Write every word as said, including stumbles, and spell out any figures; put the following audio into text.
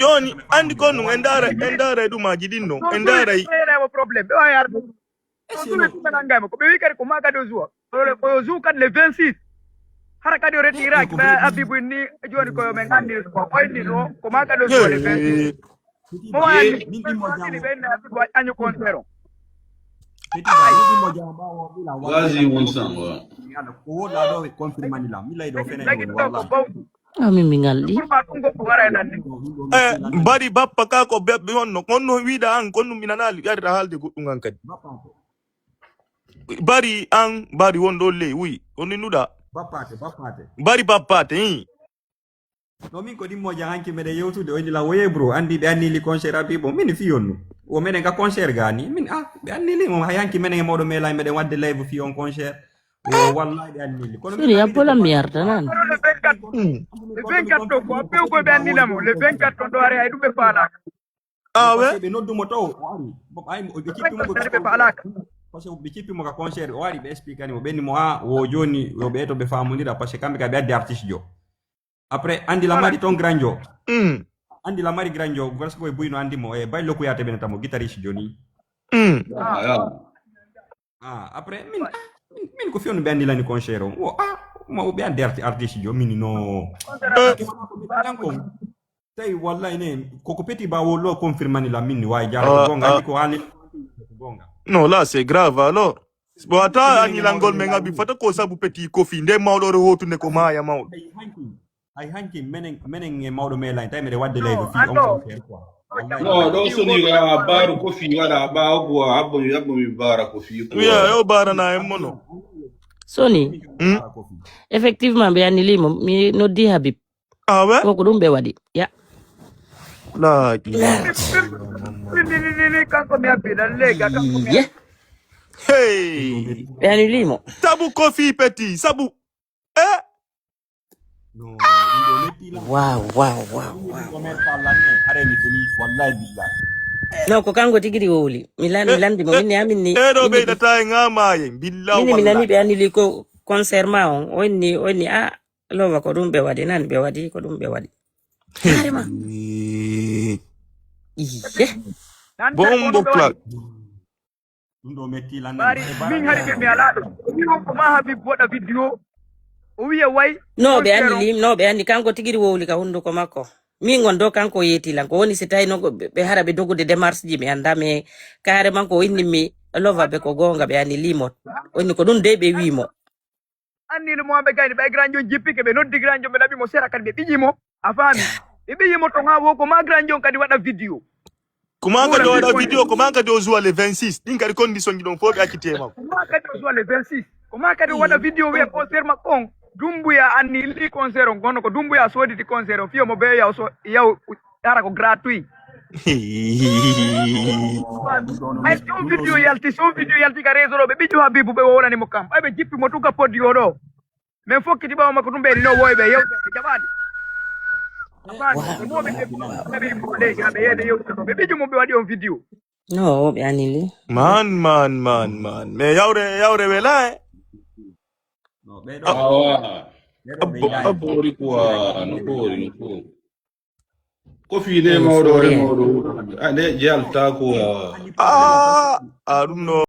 Jooni, anndi ko nun, en ndaara, en ndaara e ɗumaaji ɗin non. En ndaara e Problème. Ɓe waawi arde. Ko ɗum e ɗum nangay mo. Ko ɓe wi'i kadi ko maa kadi o zuwa. Ko, ko yo zuu kadi le vingt-six. Hara kadi o retiraaki. Ɓe Abibu ni jooni ko yo men anndi ko. Ko inni ɗo, ko maa kadi o zuwa le vingt-six. Mo waawi min ɗin mo jam. Ɓe inni Abibu añu concert on. Petit Ba, min ɗin mo jam ɓaawo ɓila. Vas-y, mon sang, ouais. Ko woɗɗaa ɗo, confirmani la. Mi lay ɗo fene. Lagi ɗo ko bawɗi. Amin mi ngalɗi. Eh, Bari bappa ka ko be, be honno, honno wiɗa an, kono mi nanaali, yarira haalde goɗɗum an kadi. Bari an, Bari won ɗo ley, wi, on ninnuɗa. Bappaate, bappaate. Bari bappaate, ii. No min ko ɗimmo jan hanki meɗen yewtude, o inni la woye bro, andi ɓe anni li concert abi, bon, min fi yonnu. Wo meɗen ka concert gani, min, ah, ɓe anni li mo, hay hanki meɗen e mawɗo Melay meɗen wadde live fi on concert. Wallahi ɓe annili. Kono sori, a bola mi arta nan. Le vingt-quatre to, ko appe ko ɓe annila mo. Le vingt-quatre to, ɗo ari, hay ɗum ɓe faalaka. Ah, ouais? Ɓe noddu mo to, o ari. Bon, ay, ɓe cippi mo ko ɓe faalaka. Parce que ɓe cippi mo ka concert, o ari, ɓe expliqué ni mo, ɓe ni mo, ah, wo joni, yo ɓe to ɓe faamondira, parce que kamɓe ka ɓe addi artiste jo. Après, Andy Lamari ton Granjo. Mm. Andy Lamari Granjo, parce que boy no andi mo, e bay loku ya tebe tamo guitariste joni. Mm. Ah, yeah. Ah, après, min, ah, min, min ko fiyon be andi lani concert on. Wo, ah, ma o be andi arti-, artiste jo, min no. Eh. Ke wala ko mi tan ko. Tay wallahi ne, ko ko Petit Ba wo lo confirmani la min ni, way jara. Ah, ko gonga, ah. Andi ko hali ko gonga. Non, là, c'est grave, alors. Bon, ata anilangol men abi fata ko sabu Petit Kofi, nde mawɗo o hotunde ko maaya mawɗo. Ay hanki, ay hanki, menen, menen e mawɗo Melay, tawi meɗen wadde leydi fii on concert quoi. Wallahi. No, ɗo soni ko a baaru Kofi waɗa, ɓaawo ko abbo mi, abbo mi baara Kofi quoi. Wiya, yo baarana en mono. Soni. Hmm? Effectivement, ɓe annili mo, mi noddi Habib. Ah ouais? Ko ko ɗum ɓe waɗi. Ya. La ilaha. Ni, ni, ni, ni, kanko mi habbi, ɗan lega, kanko mi habbi. Hey. Ɓe annili mo. Sabu Kofi Petit, sabu. Eh? No, ɗum ɗo metti la. Wow, wow, wow, wow. Ko men fallanne, hare mi tuni, wallahi billahi. No, ko kanko tigi ɗi wowli. Mi lan-, mi landi mo, min ni amin ni. Eh, ɗo min ni ɓeydata e ŋaamaaye, billahi min ni mi nani wallahi. Ɓe annili ko concert ma on, o inni, o inni, ah, Lova, ko ɗum ɓe waɗi, nan ɓe waɗi, ko ɗum ɓe waɗi. Carrément. Eh. Iye. Bombo clap. Ɗum ɗo metti lan. Bari, min hari ɓe mi alaa ɗo. O wi'i on ko maa Habib waɗa vidéo. O wi'a way. No, ɓe anni lim, no, ɓe anni kanko tigi wowli ka hunduko makko. Min on ɗo kanko yeeti lan. Ko woni si tawi no ɓe, ɓe hara ɓe dogude démarche ji mi annda, mais carrément ko inni mi Lova ɓe ko goonga ɓe anni limot. Woni ko ɗum de ɓe wi'i mo. Anni no mo ɓe gayni ɓay Grand John jippike, ɓe noddi Grand John, ɓe ɗaɓi mo sera kadi, ɓe ɓiƴi mo. A faami? Ɓe ɓiƴi mo ton haa wo ko maa Grand John kadi waɗa vidéo. Ko maa kadi o waɗa vidéo, ko maa kadi o zuwa le vingt-six. Ɗin kadi condition ji ɗon fof ɓe acciti e makko. Ko maa kadi o zuwa le vingt-six. Ko maa kadi o waɗa vidéo wi'a concert makko on. Dumbuya anni li concert on, kono ko Dumbuya sooditi concert on. Fiyo mo ɓe yaw so, yaw Dara ko gratuit. Ay, son vidéo yalti, son vidéo yalti ka réseau ɗo, ɓe ɓiƴu Habibu, ɓe wowlani mo kam. Ay, ɓe jippi mo tun ka poddi o ɗo. Men fokkiti ɓawo makko tun, ɓe no woy ɓe yewta, ɓe jaɓaali. Afan, ko mo ɓe jippi, ɓe ɓiƴu mo, ɓe yeede yewta ɗo. Ɓe ɓiƴu mo, ɓe waɗi on vidéo. No, ɓe anili. Man, man, man, man. Mais yawre, yawre wela, eh. No, ɓe ɗo. Awa. Ɓe ɗo ɓe Abbo, yaay. Abbo wori quoi, no foori, no foori. Ko fii ne mawɗo, e mawɗo. A, ne yalta quoi. Ah, ah, ɗum no.